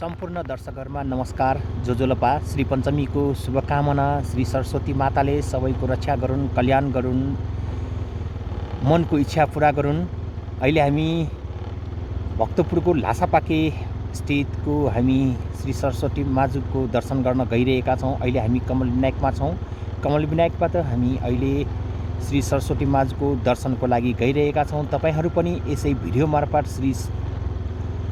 सम्पूर्ण दर्शकहरुमा नमस्कार। जोजोलपा श्री पञ्चमीको शुभकामना। श्री सरस्वती माताले सबैको रक्षा गरून्, कल्याण गरून्, मनको इच्छा पूरा गरून्। अहिले हामी भक्तपुरको लासापाके स्थितको हामी श्री सरस्वती माजुको दर्शन गर्न गइरहेका छौँ। अहिले हामी कमल विनायकमा छौँ। कमल विनायकबाट हामी अहिले श्री सरस्वती माजुको दर्शनको लागि गइरहेका छौँ। तपाईहरू पनि यसै भिडियो मार्फत श्री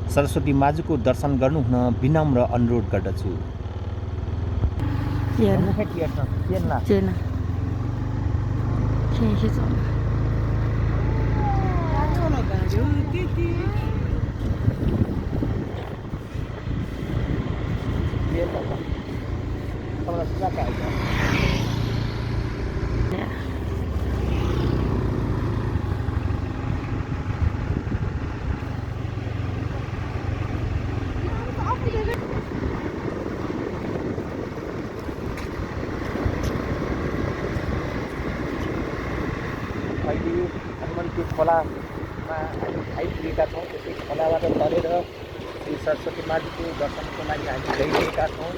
सरस्वती माजुको दर्शन गर्नुहुन विनम्र अनुरोध गर्दछु। अहिले हामी त्यो खोलामा आइपुगेका छौँ। त्यसै खोलाबाट तरेर श्री सरस्वती माजुको दर्शनको लागि हामी गइरहेका छौँ।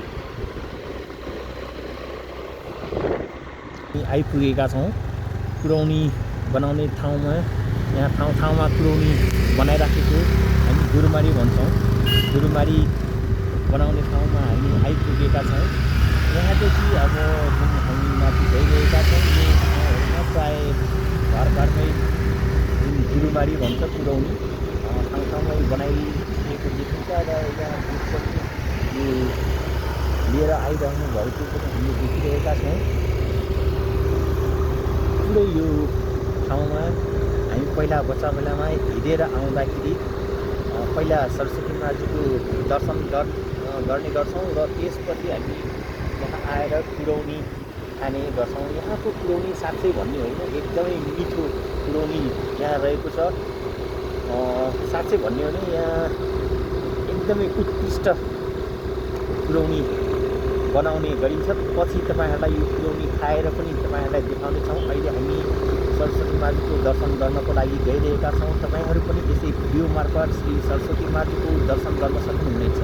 आइपुगेका छौँ कुरौनी बनाउने ठाउँमा। यहाँ ठाउँमा कुरौनी बनाइराखेको हामी गुरुमारी भन्छौँ। गुरुमारी बनाउने ठाउँमा हामी आइपुगेका छौँ। यहाँदेखि अब जुन हामी माथि गइरहेका छौँ यो ठाउँहरूमा प्रायः घरमै जुन गुरुमारी भन्छ कुरौनी ठाउँमै बनाइएको देखिन्छ र यहाँ पनि यो लिएर आइरहनु भएको पनि हामी देखिरहेका छौँ। पुरै यो ठाउँमा हामी पहिला बच्चा बेलामा हिँडेर आउँदाखेरि पहिला सरस्वती माजुको दर्शन गर्ने गर्छौँ र त्यसपछि हामी यहाँ आएर कुरौनी खाने गर्छौँ। यहाँको कुरौनी साँच्चै भन्ने होइन, एकदमै मिठो कुरौनी यहाँ रहेको छ। साँच्चै भन्ने हो भने यहाँ एकदमै उत्कृष्ट कुरौनी बनाउने गरिन्छ। पछि तपाईँहरूलाई यो कुरौनी खाएर पनि तपाईँहरूलाई देखाउनेछौँ। अहिले हामी सरस्वती माजुको दर्शन गर्नको लागि गइरहेका छौँ। तपाईँहरू पनि यसै भिडियो मार्फत श्री सरस्वती माजुको दर्शन गर्न सक्नुहुनेछ।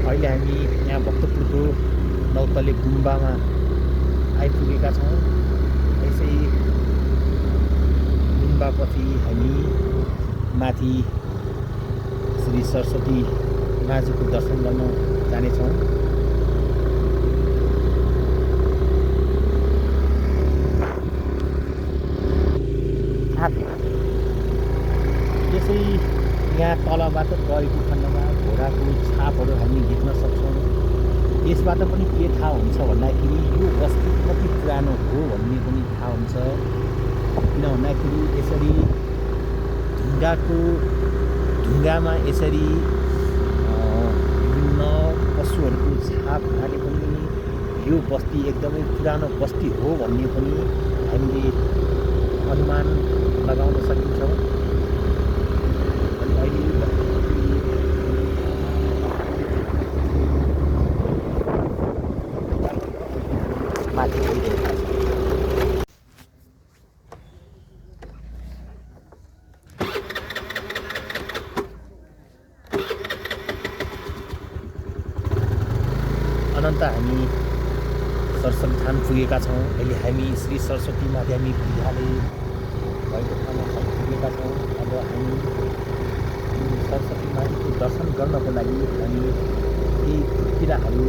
अहिले हामी यहाँ भक्तपुरको नौतले गुम्बामा आइपुगेका छौँ। यसै गुम्बापछि हामी माथि श्री सरस्वती माजुको दर्शन गर्न जानेछौँ। त्यसै यहाँ तलबाट गएको खण्डमा घोडाको छापहरू हामी देख्न सक्छौँ। यसबाट पनि के थाहा हुन्छ भन्दाखेरि यो बस्ती कति पुरानो हो भन्ने पनि थाहा हुन्छ। किन भन्दाखेरि यसरी ढुङ्गामा यसरी विभिन्न पशुहरूको छाप हुनाले पनि यो बस्ती एकदमै पुरानो बस्ती हो भन्ने पनि हामीले अनुमान लगाउन सकिन्छौँ। अनन्त हामी सरस्वती थान पुगेका छौँ। अहिले हामी श्री सरस्वती माध्यमिक विद्यालय भएको ठाउँमा पुगेका छौँ। अब हामी सरस्वती माताको दर्शन गर्नको लागि हामी यी किराहरू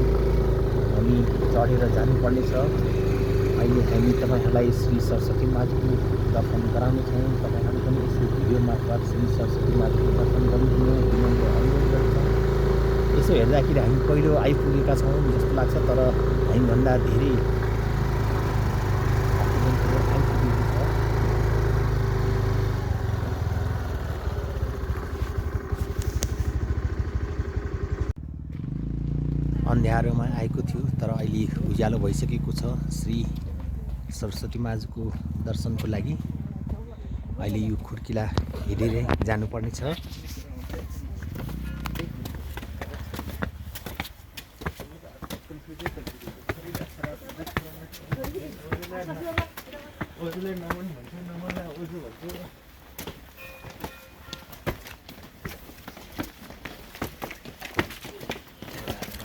हामी चढेर जानुपर्नेछ। अहिले हामी तपाईँहरूलाई श्री सरस्वती माताको दर्शन गराउनेछौँ। तपाईँहरू पनि यस भिडियो मार्फत श्री सरस्वती माताको दर्शन गर्नुहुन विनम्र अनुरोध गर्छौँ। यसो हेर्दाखेरि हामी पहिलो आइपुगेका छौँ जस्तो लाग्छ, तर हामीभन्दा धेरै भक्तजनहरू आइपुगेको छ। अन्ध्यारोमा आएको थियो तर अहिले उज्यालो भइसकेको छ। श्री सरस्वती माझीको दर्शनको लागि अहिले यो खुड्किला हिँडेरै जानुपर्ने छ।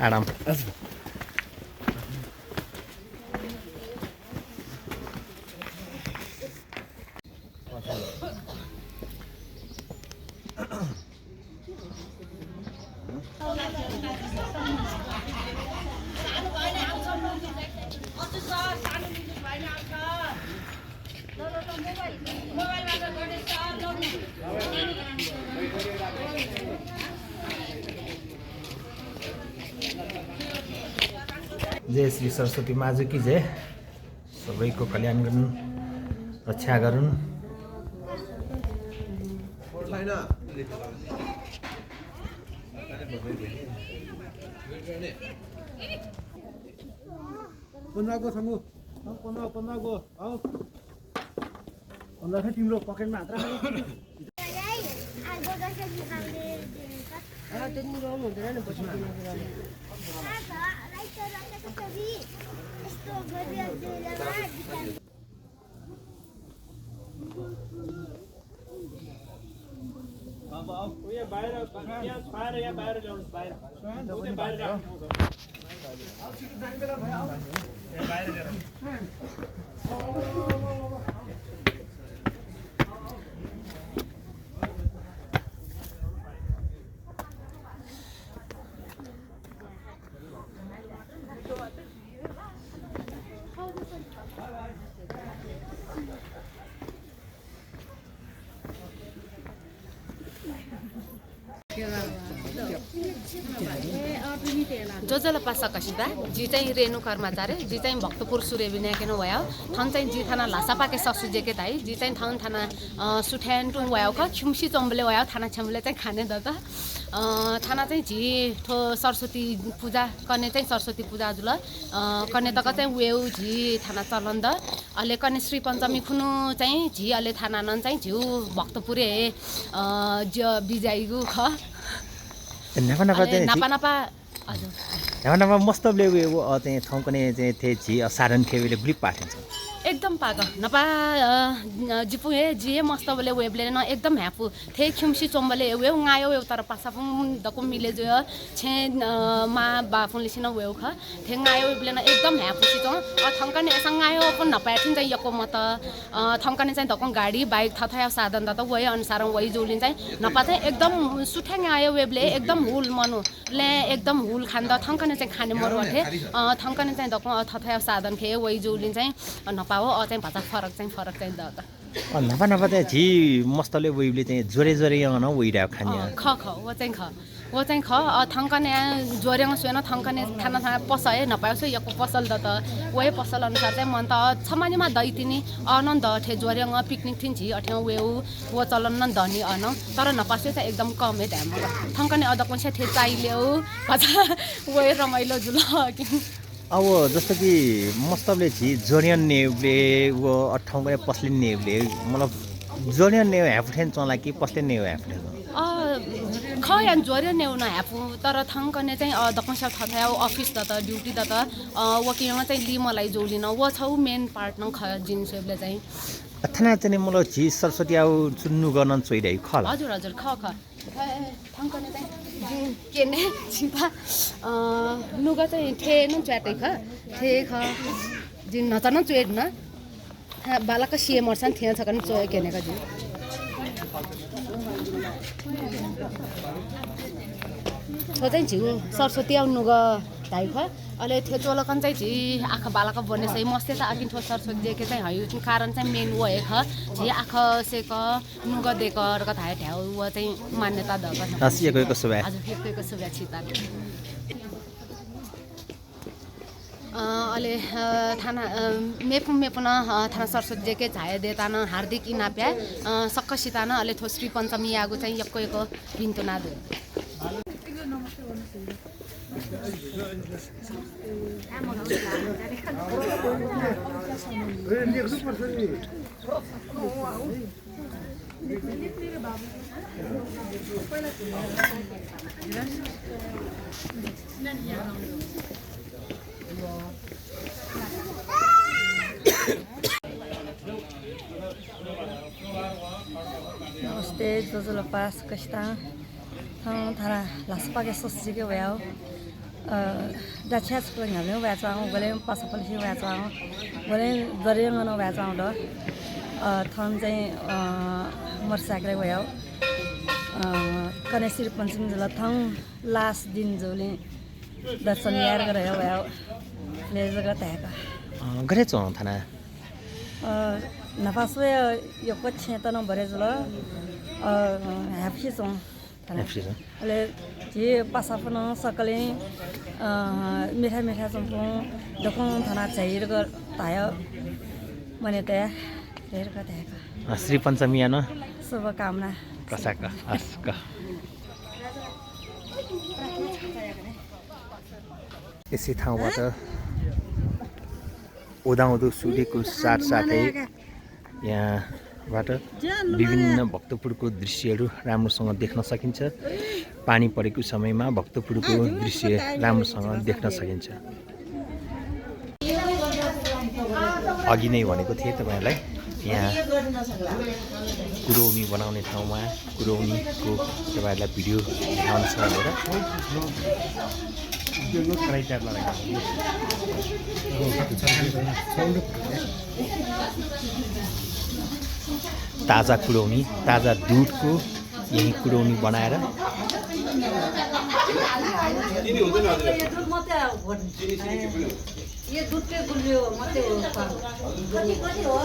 आराम जय श्री सरस्वती माझी की जय। सबैको कल्याण गरून्, रक्षा गरून्। तिम्रो पकेटमा हात राख। जो जसलाई पासा कसिदा जी चाहिँ रेणु कर्मचारी जी चाहिँ भक्तपुर सूर्य विनायकन भयो थन चाहिँ जी थाना लासापाके ससुजेके ताई जी चाहिँ थन थाना सुठ्यान टु भयो ख खिम्सी चम्बले भयो थाना छम्बले चाहिँ खाने द थाना चाहिँ झी ठो सरस्वती पूजा गर्ने चाहिँ सरस्वती पूजा जुल गर्ने तक चाहिँ वेउ झी थाना चलन द अहिले कने श्री पञ्चमी खुनु चाहिँ झी अहिले थाना नन चाहिँ झिउ भक्तपुरे ज बिजाइगु ख नापा नापा मस्तले उयो चाहिँ ठाउँकने चाहिँ थे झी साधन खेवेले ग्लिप पाठिन्छ एकदम पाक नपा जिपु हे जिए मस्त बोले वेबले न एकदम ह्यापु थे खिम्सी चोम्बले वेउ गायो वेउ तर पासाफुङ दकु मिले जो छे मा बाफुङ लिसिन वेउ ख थे गायो वेबले न एकदम ह्यापु सितो थंकने सँग गायो पनि नपाठिन चाहिँ यको मत थंकने चाहिँ दकु गाडी बाइक थथया साधन त वही अनुसार वही जोलिन चाहिँ नपा चाहिँ एकदम सुठ्याङ आयो वेबले एकदम हुल मनु ले एकदम हुल खान्दा थंकने चाहिँ खाने मरु थे थंकने चाहिँ दकु थथया साधन खे वही जोलिन चाहिँ पाओ चाहिँ भाषा फरक चाहिँ द नपा नपा चाहिँ झी मस्तले वेबले चाहिँ जोरे जोरे न वेइरा खाने ख वो चाहिँ ख थंकने जोरेङ सुएन थंकने थाना पसए नपाउँछ यको पसल द त वही पसल अनुसार चाहिँ मन त छमानीमा दैतिनी आनन्द ठे जोरेङ पिकनिक थिन झी अठ्याउ वेउ वो चलन न धनी अन तर नपासे चाहिँ एकदम कमै ध्यान थंकने अदको चाहिँ थे चाहिल्यो भाषा वही रमाइलो जुल अब जस्तो कि मस्तले झी जोरियन नेवले वो ठाउँको पस्लिन नेवले मतलब जोरियन नेव ह्याफुठेन चला कि पस्लिन नेव ह्याफुठेन खयान जोरियन नेउ न ह्याफु तर थंकने चाहिँ दकसा थथया अफिस त ड्युटी त वकिलमा चाहिँ लि मलाई जोलिन वो छौ मेन पार्ट न ख जिन्सले चाहिँ थाना चाहिँ मलाई झी सरस्वती आउ चुन्नु गर्न चोइदै खल हजुर हजुर ख थंकने चाहिँ के ने छिपा लुगा चाहिँ ठे न च्याटै ख ठे ख जिन नचन चुएट न बालाका सिए मर्छन् थिए छ कन चोय केनेका जि तो चाहिँ झिउ सरस्वती आउनु ग धाइ ख अहिले थियो चोलकन चाहिँ झी आँखा बालाका बन्ने सही मस्ते त आकिन ठो सरस्वती देखे चाहिँ हयु कारण चाहिँ मेन वो हे ख झी आँखा सेक नुग देक र धाइ ठ्याउ वो चाहिँ मान्यता द ग हसिएको सुबा हजुर फेको सुबा छिता अले थाना मेपुन थाना सरस्वती जेके झाय देतान हार्दिक इनाप्या सक्कसितान अले थो श्री पञ्चमी आगो चाहिँ यक्को बिन्तु नाद Namaste, Josula Pas, Kashtan, Thara, Las Pagas, Sigi, well. The chats going a new wetang, William Passapoli wetang, William William on a wetang, Tonze Morsacre well. Can I see the punching the tongue last din Zuli? That's on the air well. There's a gataka. गरेछ थाना Nafaswe, your coach, no Berezula, have his own. Passafano, Sakali, Miham has some phone, the phone, Tanata, Tire, Monete, Shri Panchami न Subacamna. कसाका Aska यसै ठाउँबाट उदाउँदो सूर्यको साथसाथै यहाँबाट विभिन्न भक्तपुरको दृश्यहरू राम्रोसँग देख्न सकिन्छ पानी परेको समयमा भक्तपुरको दृश्य राम्रोसँग देख्न सकिन्छ अघि नै भनेको थिएँ तपाईहरुलाई यहाँ कुरौनी बनाउने ठाउँमा कुरौनीको तपाईहरुलाई भिडियो देखाउन छ भनेर ताजा कुरौनी ताजा दुधको यही कुरौनी बनाएर ये दूध के गुलियो मते हो